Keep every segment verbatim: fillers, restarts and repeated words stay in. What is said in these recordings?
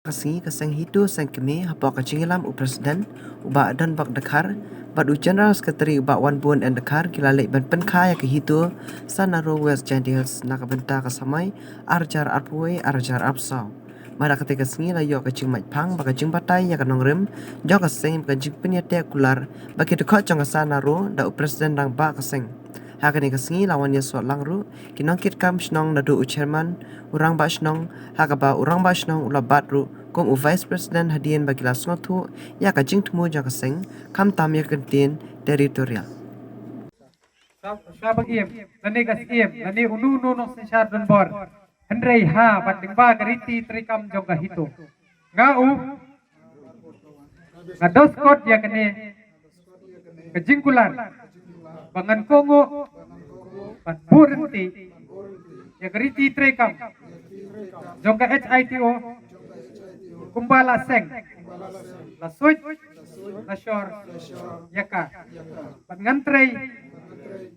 Ka sngi ka seng HITO seng kmie hapoh ka jingïalam u President u Bah Donbok Dkhar bad u General Secretary u Bah Wanbun N Dkhar ki la leit ban pynkha ïa ka HITO Sanaro West Jaintia Hills na ka bynta ka samoi ar hajar arphew wei ar hajar arphew saw. Bad ha katei ka sngi la ïoh ka jingmait phang bad ka jingbatai ïa ka nongrim jong ka seng bad ka jingpynïateh kular bad ki dkhot jong ka Sanaro da u President rangbah ka seng. Ha kane ka sngi la wan ïasoh lang ruh ki nongkitkam shnong naduh u Chairman, u Rangbah Shnong, ha kaba u Rangbah Shnong u la bat ruh kum u Vice President hadien ba ki la sngewthuh ïa ka jingthmu jong ka seng khamtam ïa ka kyntien territorial. Sa, sa ba im, lane ka siem, lane unu unu nongsynshar donbor. Hynrei ha bad lyngba ka riti treikam jong ka HITO, nga u, nga doskot ïa kane ka jingkular ba ngan kohnguh ban buh rynti ïa ka riti treikam jong ka HITO kumba la seng, la suit, la shor ïa ka. Bad ngan trei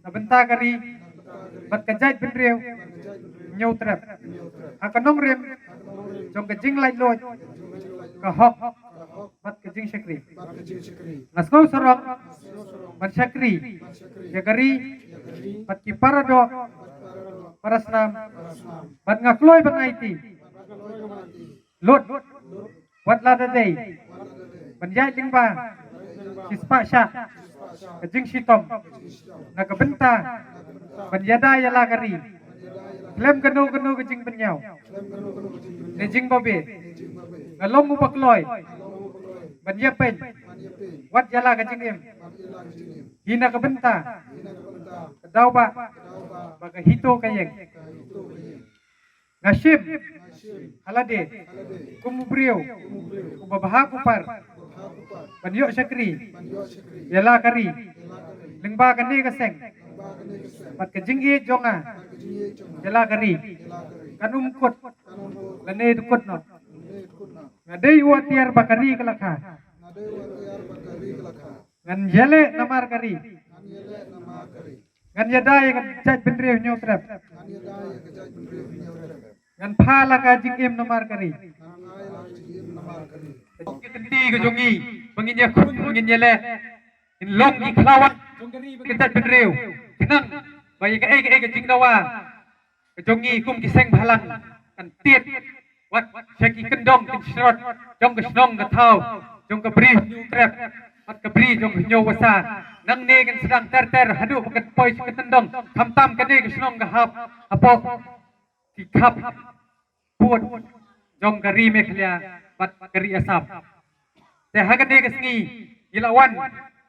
na bynta ka ri bad ka jaitbynriew Hynñiewtrep ha ka nongrim jong ka jinglaitluid, ka hok bad ka jingshakri. Nga sngewsarong ban shakri ïa ka ri bad ki paradoh parasnam bad nga kloi ban aiti lut wat lada dei ban ïaid lyngba shispah shah ka jingshitom na ka bynta ban ïada ïa la ka ri khlem kano kano ka jingbynñiaw ne jingbabe. Nga long uba kloi ban ïapeiñ wat ïa la ka jingim hi na ka bynta ka daw ba ba ka HITO ka ïeng. Nga shim ha lade kum u briew uba bha kupar ban ïoh shakri ïa la ka ri lyngba kane ka seng bad ka jingïeit jong nga ïa la ka ri kan ym kut lane dkut noh. Nga dei u atiar ba ka ri ka la kha. Ngan ïaleh namar ka ri. Ngan ïada ïa ka jaitbynriew Hynñiewtrep. Ngan pha la ka jingim namar ka ri. Ka kynti ka jong ngi ba ngin ïakhun ba ngin ïaleh, ngin long ki khlawat jong ka ri bad ka jaitbynriew. Khnang ba ïa kaei kaei ka jingdawa ka jong ngi kum ki seng bhalang kan tied wat sha ki kyndong kynshrot jong ka shnong ka thaw, jong ka bri Hynñiewtrep bad ka bri jong Hynñiewwasa. Nangne kan sdang ter ter haduh ba kan poi sha ka kyndong, khamtam kane ka shnong ka hap hapoh ki khap pud jong ka ri Meghalaya bad ka ri Assam. Te ha kane ka sngi ngi la wan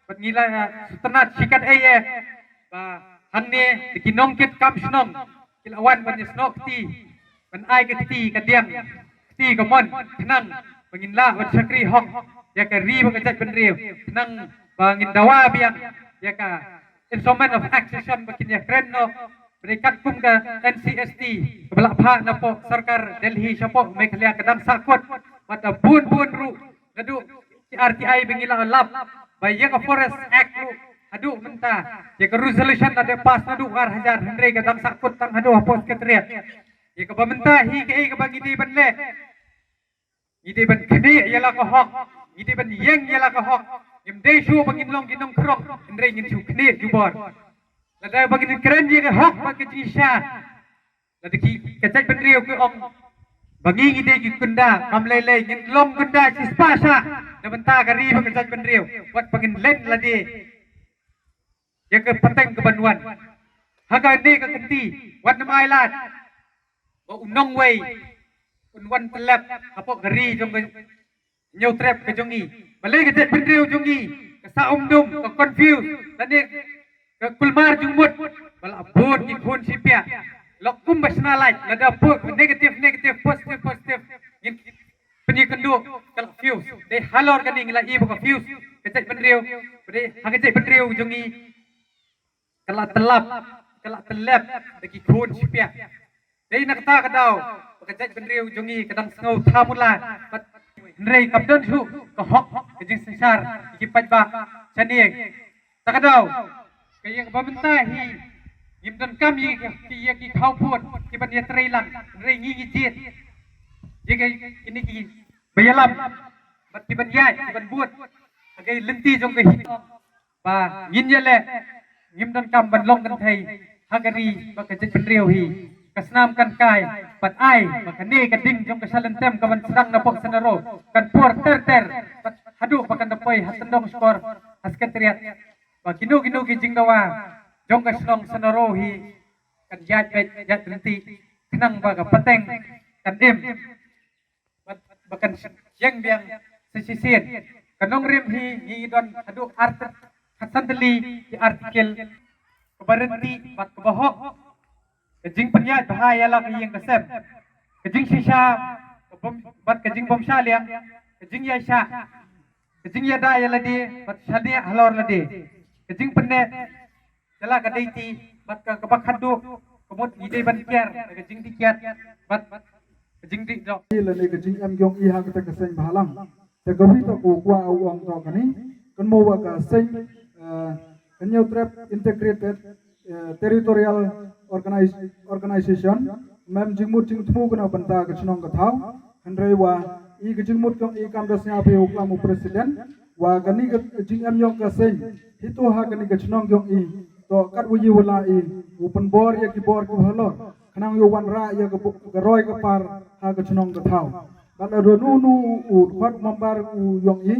bad ngi la, eh, sngewtynnat shikatdei eh ba hangne da ki nongkitkam shnong ki la wan ban ïasnoh kti, ban ai ka kti kadiang, kti kamon, khnang ba ngin lah ban shakri hok ïa ka ri bad ka jaitbynriew, khnang ba ngin dawa biang ïa ka Instrument of Accession ba kin ïakren noh. Bad katkum ka NCST kaba la phah napoh sorkar Delhi shapoh Meghalaya ka dang sahkut bad bun bun ruh naduh ki RTI ba ngi la lap ba ïa ka Forest Act ruh haduh mynta, ïa ka resolution la dep pass naduh ar hajar, hynrei ka dang sahkut tang haduh hapoh Secretariat. Ïa kaba mynta hi kaei kaba ngi dei ban leh. Ngi dei ban khnieh ïa la ka hok, ngi dei ban ïeng ïa la ka hok. Ngim dei shuh ba ngin long ki nongkhrong, hynrei ngin shu khnieh jubor. Lada ba ngin kren ïa ka hok bad ka jingshisha, lada ki, ka jaitbynriew ki ong ba ngi ngi dei ki kynda, kam lei lei ngin long kynda shispah shah na bynta ka ri bad ka jaitbynriew. Wat ba ngin len lade ïa ka pateng ka ban wan ha kane ka kynti, wat nym ailad ba u nongwei un wan tyllep hapoh ka ri jong ka Hynñiewtrep ka jong ngi. Balei ka jaitbynriew jong ngi ka sah umdum, ka confuse, lane ka kulmar jingmut? Ba la bun ki khun shipiah, la kum ba shna lait, lada put negative negative, positive positive, ngin pynïakynduh, ka la fuse. Dei halor kane ngi la ïohi ba ka fuse ka jaitbynriew. Dei ha ka jaitbynriew jong ngi ka la tyllep, ka la tyllep da ki khun shipiah. Dei na kata ka daw ba ka jaitbynriew jong ngi ka dang sngew thamula, hynrei kam don shuh ka hok ka jingsynshar ïa ki paidbah shane. Ta ka daw ka ïa kaba mynta hi ngim donkam ïa ki, ïa ki khawpud ki ban ïatrei lang, hynrei ngi ngi jied ïa ki, kine ki ba ïalam bad ki ban ïaid ki ban bud ha ka lynti jong ka hi ba ngin ïaleh, ngim donkam ban long kynthei ha ka ri bad ka jaitbynriew hi. Ka snam kan kai bad ai ba kane ka ding jong ka Shalynntem ka ban sdang na Pok Sanaro kan por ter ter bad haduh ba kan da poi ha tyndong shkor ha Secretariat. Ba kino kino ki jingdawa jong ka shnong Sanaro hi kan ïaid beit ïaid ryntih khnang ba ka pateng kan im bad ba kan sheng biang sa shisien. Ka nongrim hi ngi don haduh artik khatsan tylli ki artikel kaba ryntih bad kaba hok. Ka jingpynïaid bha ïa la ka ïing ka sem, ka jingshisha, ka bym, bad ka jingbymshah liang, ka jingïaishah, ka jingïada ïa lade bad shaniah halor lade, ka jingpynneh ïa la ka deiti bad ka kaba khatduh ka mut ngi dei ban kiar da ka jingdih kiad bad ka jingdih doh. Lane ka jingem jong i ha kata ka seng bhalang. Te ka wi to ko kwah u ong to kane, kan mo wa ka seng, eh, Hynñiewtrep Integrated, eh, Territorial Organis-, Organization, mem jingmut jingthmu kane bynta ka chnong ka thaw. Hynrei wa i ka jingmut jong i kam da sngap hi u klam u president wa kane ka jingem jong ka seng hi to ha kane ka chnong jong i to kat wa i wa la i u pynbor ïa ki bor ki halor khnang ïa u wanrah ïa ka bu-, ka roi ka par ha ka chnong ka thaw. Bad lada nu nu u dkhot u member u jong i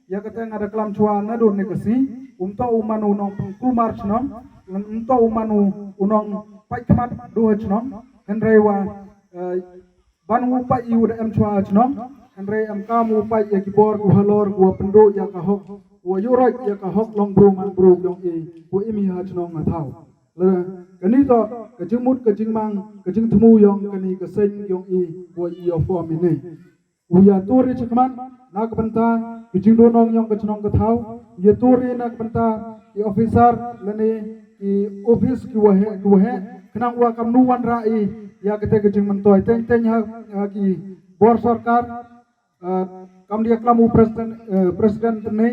ïa kata nga da klam chwa naduh ne ka sngi, um to u man u nongpynkulmar chnong, um to u man u nongpait khmat duh ha chnong. Hynrei wa, eh, ban u pait i u da em chwa ha chnong, hynrei em kam u pait ïa ki bor ki halor ki wa pynduh ïa ka hok, wa ïuh roit ïa ka hok long bru man bru jong i wa im hi ha chnong ha thaw. Le kane to ka jingmut ka jingmang ka jingthmu jong kane ka seng jong i wa i ïa form ine. U ïa tur i chakhmat na ka bynta ki jingduhnong jong ka chnong ka thaw, u ïa tur i na ka bynta ki officer lane ki office ki wa heh ki wa heh khnang wa kam nu wanrah i ïa kata ka jingmyntoi teng teng ha, ha ki bor sorkar. Ah, kam da ïa klam u president, eh, president ne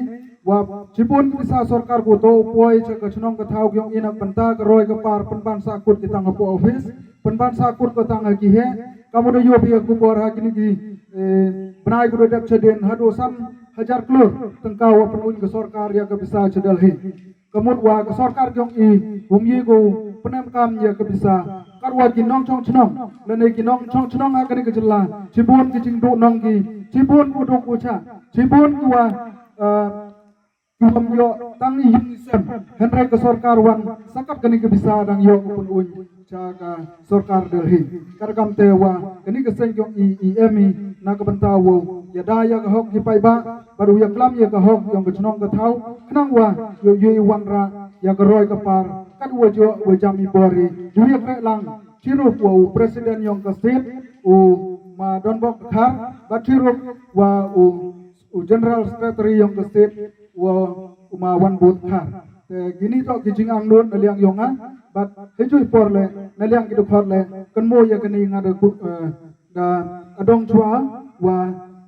wa shibun ki pisa sorkar ko to u poi cha ka chnong ka thaw jong i na ka bynta ka roi ka par pynban sahkut ki tang hapoh office, pynban sahkut ko tang ha ki heh. Kam u da ïoh phi ïa ka khubor ha kine ki, eh, bnai ko da dep chadien haduh san hajar klur tyngka wa pynun ka sorkar ïa ka pisa cha Delhi. Ka mut wa ka sorkar jong i um ye ko pynemkam ïa ka pisa kat wa ki nongchong chnong lane ki nongchong chnong ha kane ka jylla shibun ki jingduhnong ki, shibun u duk u chah, shibun ki wa, eh, ki bym ïoh tang i ïing i sem. Hynrei ka sorkar wan sa kat kane ka pisa dang ïoh ka pynun cha ka sorkar Delhi. Kat kam te wa kane ka seng jong i i em i na ka bynta wow ïada ïa ka hok ki paidbah bad u ïa klam ïa ka hok jong ka chnong ka thaw khnang wa ïoh ïoh i wanrah ïa ka roi ka par kat wa jooh wa jam i bor i ju ïa kreh lang chirup wa u president jong ka state u ma Donbok Dkhar bad chirup wa u u General Secretary jong ka state wa u ma Wanbut Dkhar. Te kine to ki jingangnud na liang jong nga bad ha juh i por le na liang ki dkhot le kan mo ïa kane nga da kut, eh, da adong chwa wa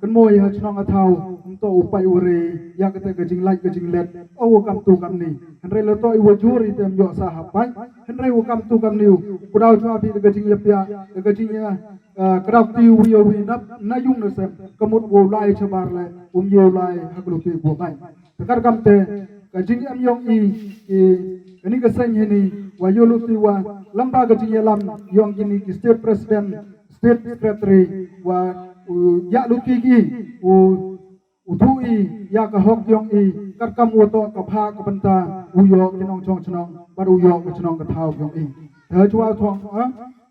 kan mo ïa ha chnong ha thaw um to u pait u re ïa kata ka jinglait ka jinglet o wa kam tu kam ni. Hynrei le to i wa jur i tem ïoh sa ha pait. Hynrei wa kam tu kam ni u ku daw chwa phi da ka jingïapia da ka jingïa, eh, kdaw ti u ïa u na na yung na sem ka mut u lai chabar le um ïa u lai ha ka luti u bai. Te kat kam te ka jingem jong i, i kani ka seng hini wa ïoh luti wa lamba ka jingïalam jong kini ki state president, state secretary wa u ïa luti ki u u thu i ïa ka hok jong i kat kam u to ka bha ka bynta u ïoh ki nongchong chnong bad u ïoh ka chnong ka thaw jong i. Te chwa thong ha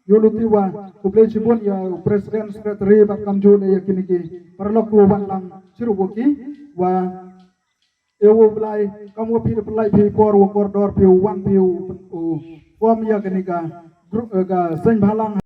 ïoh luti wa khublei chibun ïa u president secretary bad kam ju ne ïa kini ki paralok u wan lang chirup u ki wa e u Blai kam u phi da pynlait phi por u kordor phi u wan phi u form ïa kani ka group, eh, ka seng bhalang.